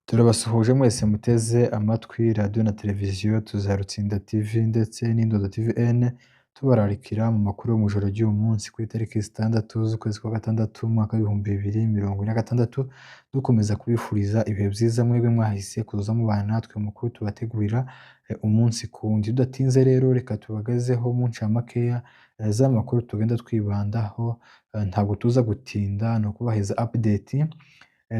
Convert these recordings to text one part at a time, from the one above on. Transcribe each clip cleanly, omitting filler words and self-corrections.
Turabasuhuje mwese muteze amatwi radiyo na televiziyo Tuzarutsinda TV ndetse n'Indodo TV N, tubararikira mu makuru yo mu ijoro ry'uyu munsi ku itariki 6 z'ukwezi kwa gatandatu umwaka w'2046, dukomeza kubifuriza ibihe byiza mwebwe mwahise kuza mubana natwe mu makuru tubategurira umunsi ku wundi. Tudatinze rero, reka tubagezeho mu ncamakeya z'amakuru tugenda twibandaho, ntabwo tuza gutinda, ni ukubaheza update.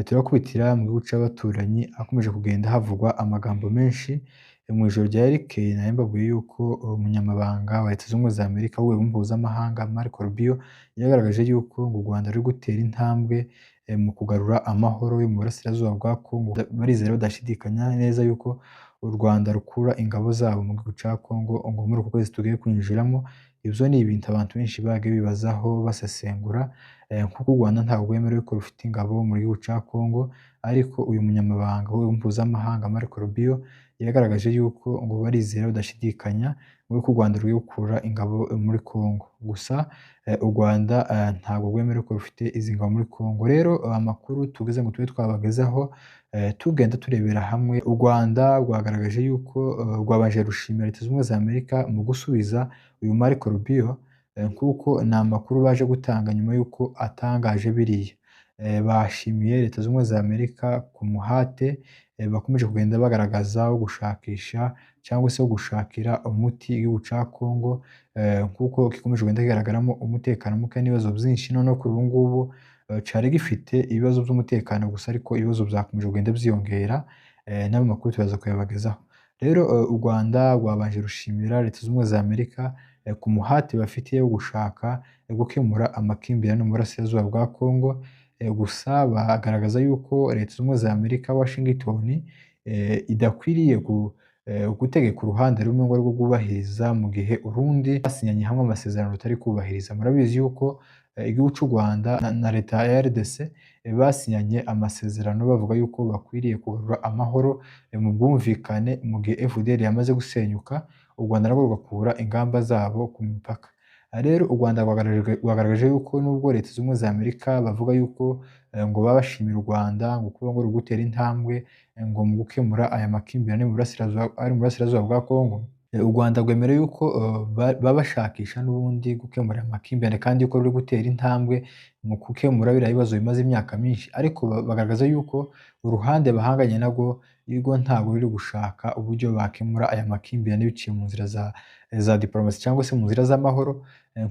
Turakubitira mu gihugu c'abaturanyi ahakomeje kugenda havugwa amagambo menshi. Mu ijoro rya rikeye nari mbabwiye yuko umunyamabanga wa Leta Zunze Ubumwe za Amerika w'urwego mpuzamahanga Marco Rubio yagaragaje yuko ngo u Rwanda ruri gutera intambwe mu kugarura amahoro yo mu burasirazuba bwa Congo. Barizera badashidikanya neza yuko u Rwanda rukura ingabo zabo mu gihugu ca Congo ngo muri uku kwezi tugiye kwinjiramo. Ivyo ni ibintu abantu benshi bagiye bibazaho basesengura, kuko u Rwanda ntabwo rwemerewe ko rufite ingabo mu gihugu ca Congo, ariko uyu munyamabanga w'urwego mpuzamahanga Marco Rubio yagaragaje yuko ngo barizera badashidikanya ngo u Rwanda rugiye gukura ingabo muri Congo. Gusa u Rwanda ntabwo rwemerewe ko rufite izi ngabo muri Congo. Rero amakuru tugeze ngo tube twabagezaho, tugenda turebera hamwe, u Rwanda rwagaragaje yuko rwabanje rushimira Leta Zunze Ubumwe za Amerika mu gusubiza uyu Marco Rubio, kuko ni amakuru baje gutanga nyuma y'uko atangaje biriya. Bashimiye Leta Zunze Ubumwe za Amerika ku muhate bakomeje kugenda bagaragaza wo gushakisha cyangwa se wo gushakira umuti igihugu ca Congo, kuko gikomeje kugenda kigaragaramo umutekano muke n'ibibazo byinshi. Noneho kuri ubu ngubu cari gifite ibibazo by'umutekano gusa, ariko ibibazo byakomeje kugenda byiyongera, n'ayo makuru turaza kuyabagezaho. Rero u Rwanda rwabanje rushimira Leta Zunze Ubumwe za Amerika ku muhate bafite wo gushaka gukemura amakimbirane mu burasirazuba bwa Congo. Gusa bagaragaza yuko Leta Zunze Ubumwe za Amerika, Washington, idakwiriye gutegeka uruhande rumwe ngo arirwo rwubahiriza mu gihe urundi basinyanye hamwe amasezerano rutari kubahiriza. Murabizi yuko igihugu c'u Rwanda na leta ya RDC basinyanye amasezerano bavuga yuko bakwiriye kugarura amahoro mu bwumvikane mu gihe FDL yamaze gusenyuka, u Rwanda narwo rugakura ingamba zabo ku mipaka. Rero u Rwanda rwagaragaje yuko nubwo Leta Zunze Ubumwe za Amerika bavuga yuko ngo baba bashimira u Rwanda ngo kuba ngo ruri gutera intambwe ngo mu gukemura aya makimbirane ari mu burasirazuba bwa Congo, u Rwanda rwemera yuko baba bashakisha n'ubundi gukemura aya makimbirane kandi yuko ruri gutera intambwe mu gukemura biriya bibazo bimaze imyaka myinshi, ariko bagaragaza yuko uruhande bahanganye narwo rwo ntabwo ruri gushaka uburyo bakemura aya makimbirane biciye mu nzira za diplomasi cyangwa se mu nzira z'amahoro,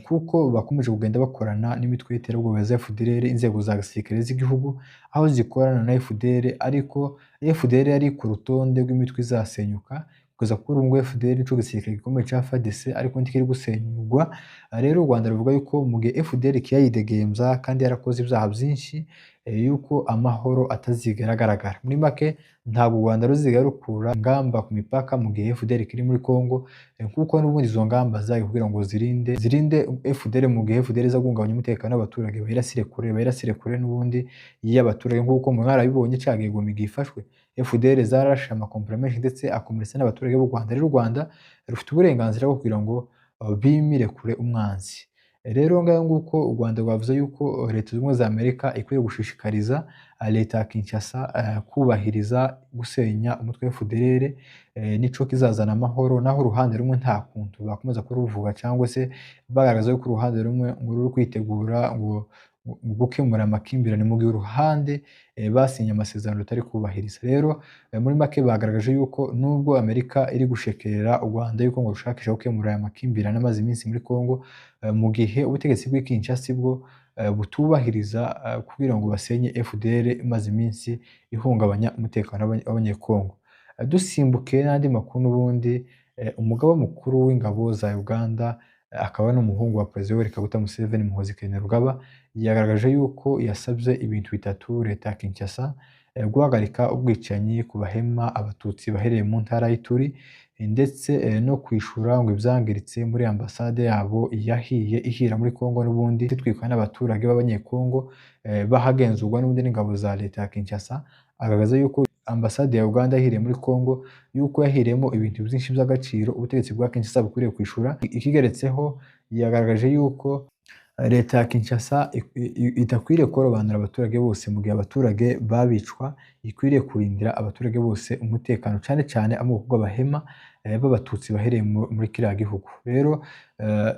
kuko bakomeje kugenda bakorana n'imitwe y'iterabwoba za FDLR, inzego za gisirikare z'igihugu aho zikorana na FDLR, ariko FDLR yari ku rutonde rw'imitwe izasenyuka. Kugeza kuri ubu ngubu FDLR nico gisirikare gikomeye ca FARDC, ariko ntikiri gusenyurwa. Rero u Rwanda ruvuga yuko mu gihe FDLR ikiyayidegembya kandi yarakoze ibyaha byinshi, yuko amahoro atazigera agaragara. Muri make, ntabwo u Rwanda ruzigera rukura ingamba ku mipaka mu gihe FDLR ikiri muri Congo, kuko n'ubundi izo ngamba zari kugira ngo zirinde FDLR mu gihe FDLR iza guhungabanya umutekano w'abaturage, bayirasire kure n'ubundi y'abaturage, nk'uko mwarabibonye ca gihe Goma igihe ifashwe FDLR zarashe amakompera menshi ndetse akomeretsa n'abaturage b'u Rwanda. Rero u Rwanda rufite uburenganzira bwo kugira ngo bimire kure umwanzi. Rero ngaho nguko u Rwanda rwavuze yuko Leta Zunze Ubumwe za Amerika ikwiye gushishikariza leta ya Kinshasa kubahiriza gusenya umutwe wa FDLR, nico kizazana amahoro, naho uruhande rumwe nta kuntu bakomeza kuruvuga cyangwa se bagaragaza yuko uruhande rumwe ngo ruri kwitegura ngo gukemura amakimbirane mu gihe uruhande basinye amasezerano rutari kubahiriza. Rero muri make bagaragaje yuko nubwo Amerika iri gushekerera u Rwanda yuko ngo rushakisha gukemura aya makimbirane amaze iminsi muri Congo, mu gihe ubutegetsi bw'i Kinshasa bwo butubahiriza kugira ngo basenye FDLR imaze iminsi ihungabanya umutekano w'abanyekongo. Dusimbuke n'andi makuru n'ubundi, umugaba mukuru w'ingabo za Uganda akaba n'umuhungu wa Perezida Yoweri Kaguta Museveni, Muhoozi Kainerugaba, yagaragaje yuko yasabye ibintu bitatu leta ya Kinshasa: guhagarika ubwicanyi ku Bahema, Abatutsi bahereye mu ntara y'Ituri, ndetse no kwishura ngo ibyangiritse muri ambasade yabo yahiye ihira muri Congo n'ubundi itwikwa n'abaturage b'Abanyekongo, bahagenzurwa n'ubundi n'ingabo za leta ya Kinshasa. Agaragaza yuko ambasade ya Uganda yahiriye muri Congo, yuko yahiriyemo ibintu byinshi by'agaciro ubutegetsi bwa Kinshasa bukwiriye kwishura. Ikigeretseho, yagaragaje yuko Leta ya Kinshasa idakwiriye kurobanura abaturage bose mu gihe abaturage babicwa, ikwiriye kurindira abaturage bose umutekano, cane cane amoko bw'abahema b'abatutsi bahereye muri kiriya gihugu. Rero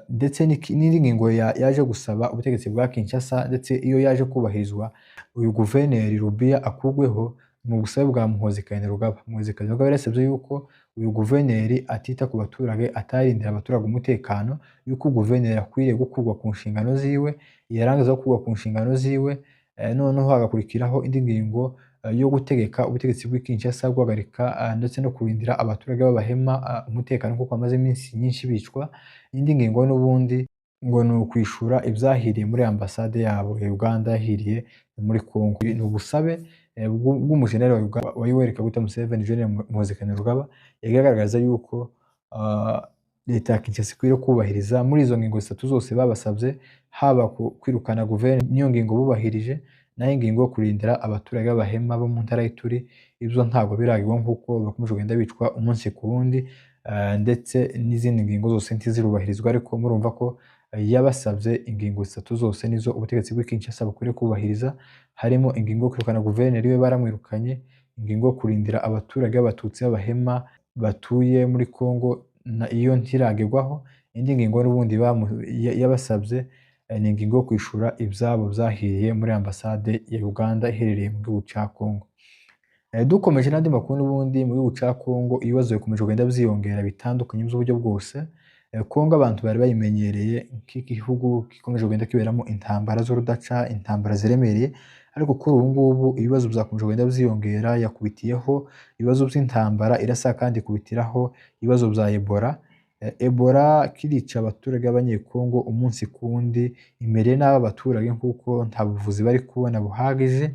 ndetse n'indi ngingo yaje gusaba ubutegetsi bwa Kinshasa, ndetse iyo yaje kubahirizwa uyu guverineri Rubia akugweho, ni ubusabe bwa Muhoozi Kainerugaba. Muhoozi Kainerugaba yarasabye yuko uyu guverineri atita ku baturage, atarindira abaturage umutekano, yuko guverineri akwiriye gukurwa ku nshingano ziwe, yarangiza gukurwa ku nshingano ziwe noneho hagakurikiraho indi ngingo yo gutegeka ubutegetsi bw'i Kinshasa guhagarika ndetse no kurindira abaturage b'abahema umutekano kuko bamaze iminsi myinshi bicwa. Indi ngingo n'ubundi ngo ni ukwishura ibyahiriye muri ambasade yabo ya Uganda yahiriye muri Congo. Ni ubusabe bw'umujenerali wa Uganda wa Yoweri Kaguta Museveni, General Muhoozi Kainerugaba, yagaragaza yuko leta ya Kinshasa ikwiriye kubahiriza muri izo ngingo zitatu zose babasabye, haba kwirukana guverineri, niyo ngingo bubahirije, naho ingingo yo kurindira abaturage b'abahema bo mu ntara y'Ituri ibyo ntabwo biragirwa nk'uko bakomeje kugenda bicwa umunsi ku wundi, ndetse n'izindi ngingo zose ntizirubahirizwa. Ariko murumva ko yabasabye ingingo zitatu zose nizo ubutegetsi bw'i Kinshasa bukwiriye kubahiriza, harimo ingingo yo kwirukana guverineri we baramwirukanye, ingingo yo kurindira abaturage b'abatutsi b'abahema batuye muri Congo na iyo ntiragerwaho. Indi ngingo n'ubundi yabasabye ni ingingo yo kwishura ibyabo byahiriye muri ambasade ya Uganda iherereye mu gihugu cya Congo. Dukomeje n'andi makuru n'ubundi mu gihugu cya Congo, ibibazo bikomeje kugenda byiyongera bitandukanye by'uburyo bwose. Congo abantu bari bayimenyereye nk'igihugu gikomeje kugenda kiberamo intambara z'urudaca, intambara ziremereye, ariko kuri ubu ngubu ibibazo byakomeje kugenda byiyongera. Yakubitiyeho ibibazo by'intambara, irasa kandi ikubitiraho ibibazo bya Ebola. Ebola kirica abaturage b'abanyekongo umunsi ku wundi, imereye nabi abaturage kuko nta buvuzi bari kubona buhagije.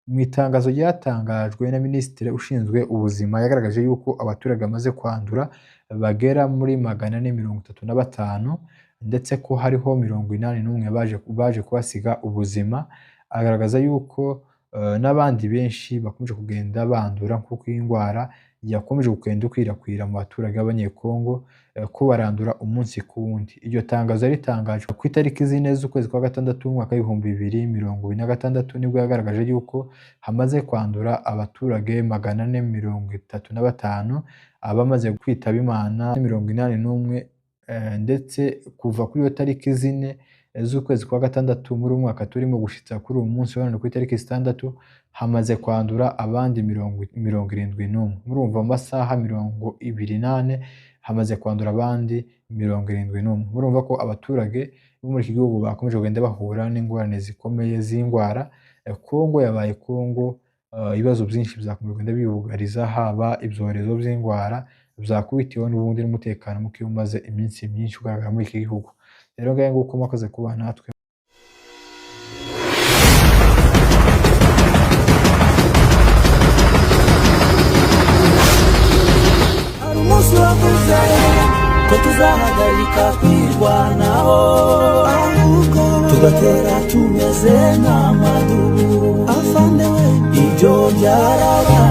Mu itangazo ryatangajwe na minisitiri ushinzwe ubuzima, yagaragaje yuko abaturage bamaze kwandura bagera muri 435, ndetse ko hariho 81 baje kuhasiga ubuzima. Agaragaza yuko n'abandi benshi bakomeje kugenda bandura kuko iyi ndwara yakomeje kugenda ikwirakwira mu baturage b'abanyekongo, ko barandura umunsi ku wundi. Iryo tangazo ritangajwe ku itariki 4 z'ukwezi kwa gatandatu umwaka w'2026, nibwo yagaragaje yuko hamaze kwandura abaturage 435, abamaze kwitaba Imana 81, ndetse kuva kuri iyo tariki 4 z'ukwezi kwa gatandatu muri uyu mwaka turimo gushitsa kuri uyu munsi wa none ku itariki 6, hamaze kwandura abandi 71. Murumva mu masaha 24 hamaze kwandura abandi 71. Murumva ko abaturage bo muri iki gihugu bakomeje kugenda bahura n'ingorane zikomeye z'indwara. Kongo yabaye Kongo, ibibazo byinshi byakomeje kugenda bibugariza, haba ibyorezo by'indwara byakubitiwe n'ubundi n'umutekano muke umaze iminsi myinshi ugaragara muri iki gihugu. Rero ngahe nguko, mwakoze kuba natwe. Hari umunsi wavuze ko tuzahagarika kwirwanaho, ahubwo tugatera tumeze nk'amadubu. Afande we, ibyo byarabaye.